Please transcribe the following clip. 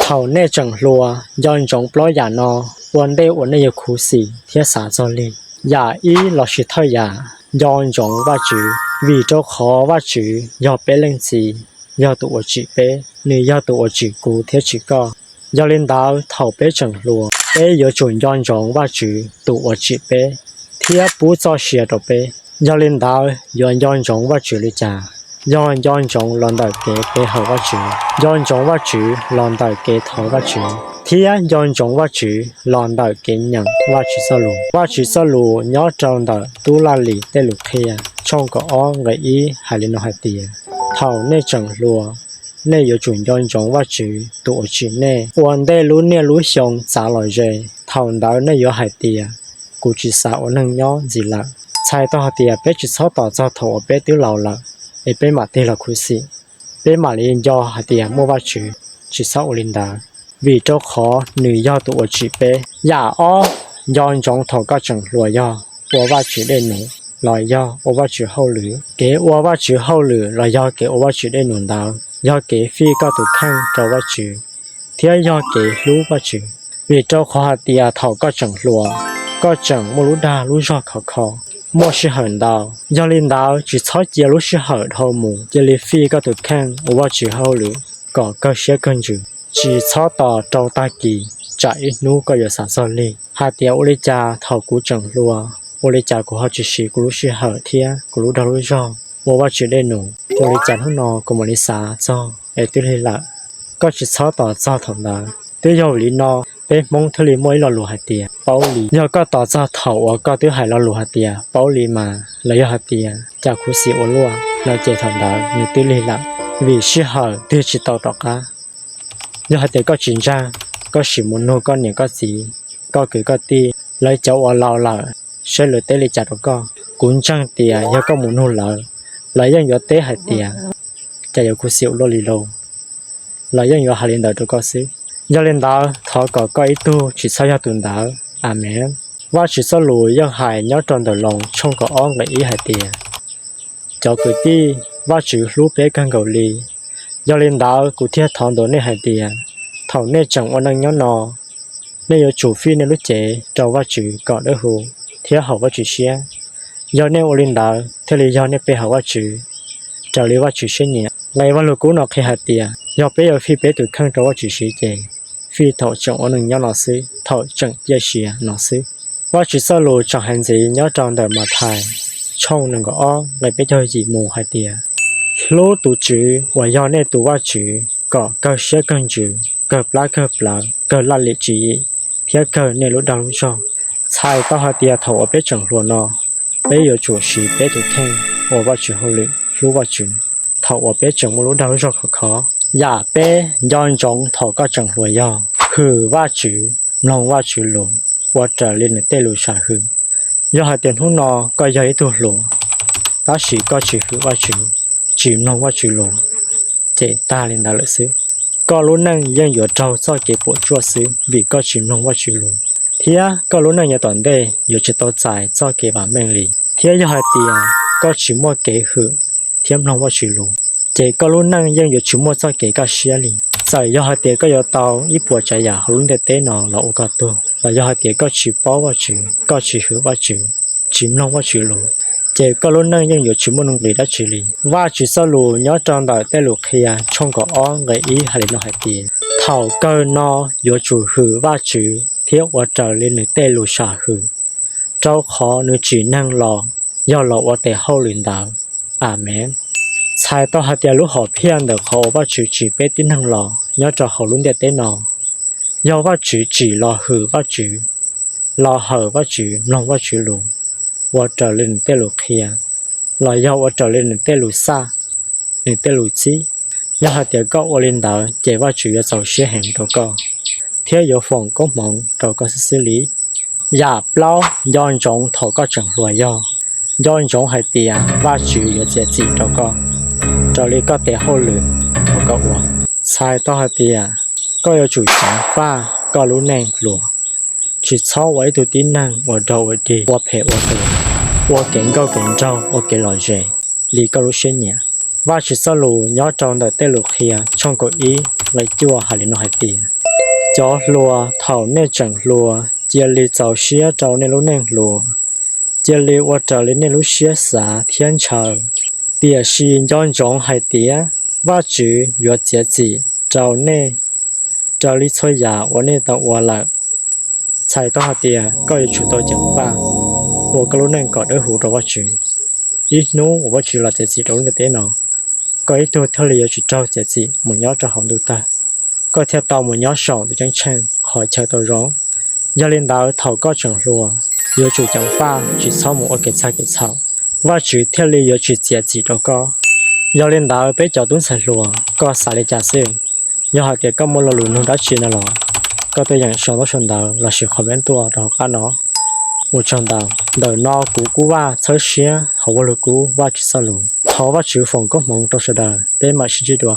Thaum nej tseem hluas, nco ntsoov plaub yam no ua ntej uas nej yuav khuv xim thiab xav txog li. Yam ib lossis thawj yam, nco ntsoov Vajtswv, vim rau qhov Vajtswv yog peb Leej Txiv, yog tus uas tsim peb, nws yog tus uas tsim kuv thiab tsim koj. Yog li ntawd, thaum peb tseem hluas, peb yuav tsum nco ntsoov Vajtswv tus uas tsim peb thiab pub txoj sia rau peb. Yog li ntawd, yuav nco ntsoov Vajtswv li cas? Yog nco ntsoov los ntawm kev pe hawm Vajtswv, nco ntsoov Vajtswv los ntawm kev thov Vajtswv, thiab nco ntsoov Vajtswv los ntawm kev nyeem Vajtswv Txojlus. Vajtswv Txojlus nyob rau ntawm Tub Laj Lim tej lus qhia tshooj kaum ob nqe ib hais li no hais tias, thaum nej tseem hluas, nej yuav tsum nco ntsoov Vajtswv tus uas tsim nej ua ntej lub niaj lub xyoo txav los ze. Thaum ntawd nej yuav hais tias, kuv tsis xav ua neeg nyob ntxiv lawm. Txhais tau hais tias peb tsis txhob tos txog thaum uas peb twb laus lawm es peb mam tig los khuv xim, peb mam li nco hais tias muaj Vajtswv. Tsis txhob ua li ntawd, vim rau qhov nws yog tus uas tsim peb. Yam ob, nco ntsoov thaum koj tseem hluas yog ua Vajtswv dej num los yog ua Vajtswv hauj lwm. Kev ua Vajtswv hauj lwm los yog kev ua Vajtswv dej num ntawd yog kev fij koj tus kheej rau Vajtswv thiab yog kev hlub Vajtswv. Vim rau qhov hais tias thaum koj tseem hluas, koj tseem muaj lub dag lub zog khov kho, muaj sij hawm ntau. Yog li ntawd, tsis txhob cia lub sij hawm dhau mus, cia li fij koj tus kheej ua Vajtswv hauj lwm kom kawg siab kawg ntsws. Tsis txhob tos rau tag kis, tsam ib hnub koj yuav xav txog lig hais tias, ua li cas thaum kuv tseem hluas, ua li cas kuv ho tsis siv kuv lub sij hawm thiab kuv lub dag lub zog ua Vajtswv dej num? Ua li cas hnub no kuv mam li xav txog es twb lig lawm? Koj tsis txhob tos txog thaum ntawd. Twb yog vim li no, peb Hmoob thiaj li muaj ib lo lus hais tias, paub li. Yog koj tos txog thaum uas koj twb hais lo lus hais tias paub li mas, los yog hais tias cas khuv xim ua luaj no ces thaum ntawd nws twb lig lawm, vim sij hawm twg tsis tau rov qab. Yog hais tias koj tsis ntseeg, koj sim mus nug koj niam koj txiv, koj kwv koj tij, lawv cov uas laus lawm, saib lawv teb li cas rau koj. Kuv ntseeg tias yog koj mus nug lawv, lawv yeej yuav teb hais tias, cas yuav khuv xim ua luaj li lauj, lawv yeej yuav hais li ntawd rau koj xwb. Yog li ntawd, thov kom koj ib tug tsis txhob yog tus ntawd. Amees. Vajtswv txoj lus yeej hais nyob rau ntawm Loos tshooj kaum ob nqe ib hais tias, cov kwv tij, Vajtswv hlub peb kawg nkaus li. Yog li ntawd, kuv thiaj thov ntawm nej hais tias, thaum nej tseem ua neej nyob no, nej yuav tsum fij nej lub cev rau Vajtswv kom dawb huv thiab haum Vajtswv siab. Yog nej ua li ntawd thiaj li yog nej pe hawm Vajtswv raws li Vajtswv siab nyiam. Nqe Vajluskub no qhia hais tias, yog peb yuav fij peb tus kheej rau Vajtswv siv ces fij thaum tseem ua neej nyob no xwb, thaum tseem ciaj sia no xwb. Vajtswv txoj lus tseem hais ntxiv nyob rau ntawm Mathais tshooj nees nkaum ob nqe peb caug yim mus hais tias, hlub tus Tswv uas yog nej tus Vajtswv kom kawg siab kawg ntsws, kawg plab kawg plawv, kawg laj lim tswv yim, thiab kawg nej lub dag lub zog. Txhais tau hais tias thaum uas peb tseem hluas no, peb yuav tsum siv peb tus kheej ua Vajtswv hauj lwm, hlub Vajtswv thaum uas peb tseem muaj lub dag lub zog khov kho. Yam peb, nco ntsoov thaum koj tseem hluas yog hwm Vajtswv, mloog Vajtswv lus, ua raws li nws tej lus sam hwm. Yog hais tias hnub no koj yog ib tug hluas, tab sis koj tsis hwm Vajtswv, tsis mloog Vajtswv lus, ces tag li ntawd lawm xwb. Koj lub neej yeej yuav raug txoj kev puas tsuaj xwb vim koj tsis mloog Vajtswv lus, thiab koj lub neej yav tom ntej yuav tsis tau txais txoj kev vam meej li. Thiab yog hais tias koj tsis muaj kev hwm thiab mloog Vajtswv lus, ces koj lub neej yeej yuav tsis muaj txoj kev kaj siab li. Txawm yog hais tias koj yuav tau ib puas tsav yam hauv lub ntiaj teb no los ua koj tug, los yog hais tias koj tsis paub Vajtswv, koj tsis hwm Vajtswv, tsis mloog Vajtswv lus, ces koj lub neej yeej yuav tsis muaj nuj nqis dab tsi li. Vajtswv txoj lus nyob rau ntawm tej lus qhia tshooj kaum ob nqe ib hais li no hais tias, thaum kawg no yuav tsum hwm Vajtswv thiab ua raws li nws tej lus sam hwm, rau qhov nws tsim neeg los yog los ua tes hauj lwm ntawd. Amees. Txhais tau hais tias lub hom phiaj ntawm qhov uas Vajtswv tsim peb tib neeg los nyob rau hauv lub ntiaj teb no, yog Vajtswv tsim los hwm Vajtswv, los hawm Vajtswv, mloog Vajtswv lus, ua raws li nws tej lus qhia, los yog ua raws li nws tej lus xaj, nws tej lus txib. Yog hais tias koj ua li ntawd ces Vajtswv yuav txaus siab heev rau koj, thiab yuav foom koob hmoov rau koj xwb xwb li. Yam plaub, nco ntsoov thaum koj tseem hluas yog nco ntsoov hais tias Vajtswv yuav txiav txim rau koj raws li koj tes hauj lwm uas koj ua. Txhais tau hais tias koj yuav tsum ceev faj koj lub neej hluas, tsis txhob ua ib tug tib neeg uas raug ua dig, ua phem ua tus, ua kev nkauj kev nraug, ua kev lom zem li koj lub siab nyiam. Vajtswv txoj lus nyob rau ntawm tej lus qhia tshooj kaum ib nqe cuaj hais li no hais tias, Cov hluas, thaum nej tseem hluas, cia li txaus siab rau nej lub neej hluas, cia li ua raws li nej lub siab xav thiab ntshaw. Tiam sis nco ntsoov hais tias Vajtswv yuav txiav txim rau nej raws li txhua yam uas nej tau ua lawm. Txhais tau hais tias koj yuav tsum tau ceev faj ua koj lub neej kom dawb huv rau Vajtswv. Ib hnub uas Vajtswv los txiav txim rau lub ntiaj teb no, koj ib tug thiaj li yuav tsis raug txiav txim mus nyob rau hauv ntuj tawg, koj thiaj tau mus nyob saum tus ceeb tsheej qhov chaw tau zoo. Yog li ntawd, thaum koj tseem hluas, yuav tsum ceev faj tsis txhob mus ua kev txhawj kev txhaum, Vajtswv thiaj li yuav tsis txiav txim rau koj. Yog li ntawd, peb cov tub ntxhais hluas, koj xav li cas xwb? Yog hais tias koj muaj lo lus nug dab tsi no los, koj tuaj yeem sau ntaub sau ntawv lossis comment tuaj rau hauv qab no. Ua tsaug ntau. Ntawm no kuv Kub Vaj txhawb siab hauv Vaj Lug Kub Vajtswv txoj lus. Thov Vajtswv foom koob hmoov rau sawv daws, peb mam sib ntsib dua.